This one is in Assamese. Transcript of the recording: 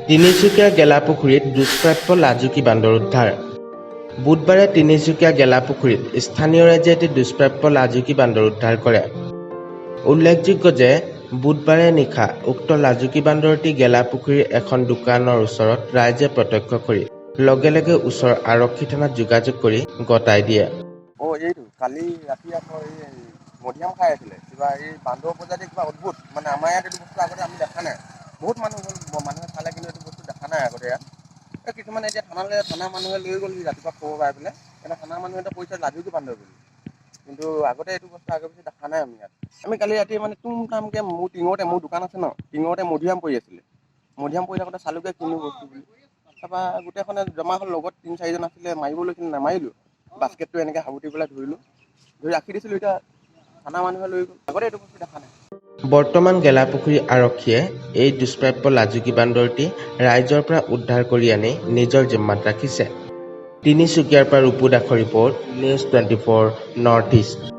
তিনিচুকীয়া গেলাপুখুৰীত দুষ্প্ৰাপ্য লাজুকী বান্দৰ উদ্ধাৰ। বুধবাৰে তিনিচুকীয়া গেলাপুখুৰীত স্থানীয় ৰাইজে এটি দুষ্প্ৰাপ্য লাজুকী বান্দৰ উদ্ধাৰ কৰে। উল্লেখযোগ্য যে বুধবাৰে নিশা উক্ত লাজুকী বান্দৰটি গেলাপুখুৰীৰ এখন দোকানৰ ওচৰত ৰাইজে প্ৰত্যক্ষ কৰি লগে লগে ওচৰৰ আৰক্ষী থানাত যোগাযোগ কৰি গতাই দিয়ে। অ' এইটো কালি ৰাতি আকৌ এই মধুৰিআম খাই আছিলে। কিবা এই বান্দৰ প্ৰজাতিৰ কিবা অদ্ভুত, মানে আমাৰ ইয়াত এইটো বস্তু আগতে আমি দেখা নাই। বহুত মানুহ হ'ল, মানুহে চালে, কিন্তু এইটো বস্তু দেখা নাই আগতে ইয়াত। এই কিছুমানে এতিয়া থানালৈ, থানা মানুহে লৈ গ'লহি ৰাতিপুৱা খবৰ পাই পেলাই। এতিয়া থানাৰ মানুহে এতিয়া কৈছে লাজুকী বান্দৰ বুলি, কিন্তু আগতে এইটো বস্তু আগে পিছে দেখা নাই আমি ইয়াত। আমি কালি ৰাতি মানে তুম তামকৈ মোৰ টিঙতে, মোৰ দোকান আছে ন, টিঙতে মধুৰিআম পৰি আছিলে। মধুৰিআম পৰি থাকোঁতে চালোগৈ কিনো বস্তু বুলি। তাৰপৰা গোটেইখনে জমা হ'ল, লগত তিনি চাৰিজন আছিলে। মাৰিব লৈছিলে, নামাৰিলোঁ। বাস্কেটটো এনেকৈ সাৱটি পেলাই ধৰিলোঁ, ধৰি ৰাখি দিছিলোঁ। এতিয়া থানা মানুহে লৈ গ'ল। আগতে এইটো বস্তু দেখা নাই। বৰ্তমান গেলাপুখুৰী আৰক্ষীয়ে এই দুষ্প্ৰাপ্য লাজুকী বান্দৰটি ৰাইজৰ পৰা উদ্ধাৰ কৰি আনি নিজৰ জিম্মাত ৰাখিছে। তিনিচুকীয়াৰ পৰা ৰূপু দাসৰ ৰিপৰ্ট, নিউজ 24 নৰ্থ ইষ্ট।